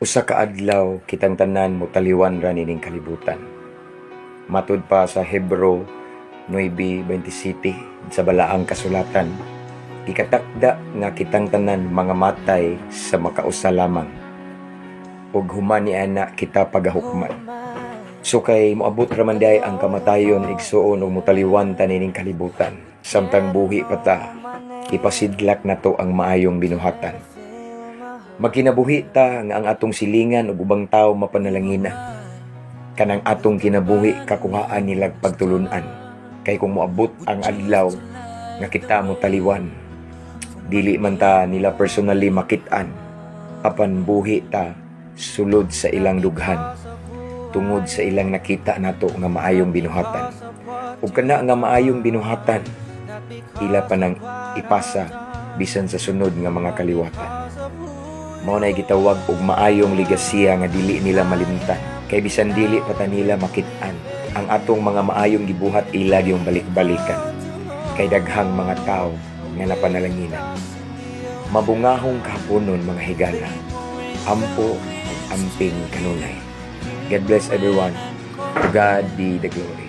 Usa ka adlaw, kitang tanan motaliwan ra nining kalibutan. Matud pa sa Hebreo 9:27 sa Balaang Kasulatan, gikatakda nga kitang tanan mga matay sa makausa lamang. Ug human niana kita pagahukman. So kay moabot ra man diay ang kamatayon, igsuon, ug motaliwan ta nining kalibutan. Samtang buhi pa ta, ipasidlak nato ang maayong binuhatan. Magkinabuhi ta nga ang atong silingan ug ubang tawo mapanalanginan. Kanang atong kinabuhi kakuhaan nilag pagtulunan. Kay kung moabot ang adlaw nga kita motaliwan, dili man ta nila personally makit-an, apan buhi ta sulod sa ilang dughan tungod sa ilang nakita nato nga maayong binuhatan. Ug kana nga maayong binuhatan, ila pa nang ipasa bisan sa sunod nga mga kaliwatan. Mao nay gitawag og maayong ligasiya nga dili nila malimtan. Kay bisan dili pa ta nila makit-an, ang atong mga maayong gibuhat ila gyung balik-balikan. Kay daghang mga tao nga napanalanginan. Mabungahong kahaponon, mga higala. Ampo ug amping kanunay. God bless everyone. To God be the glory.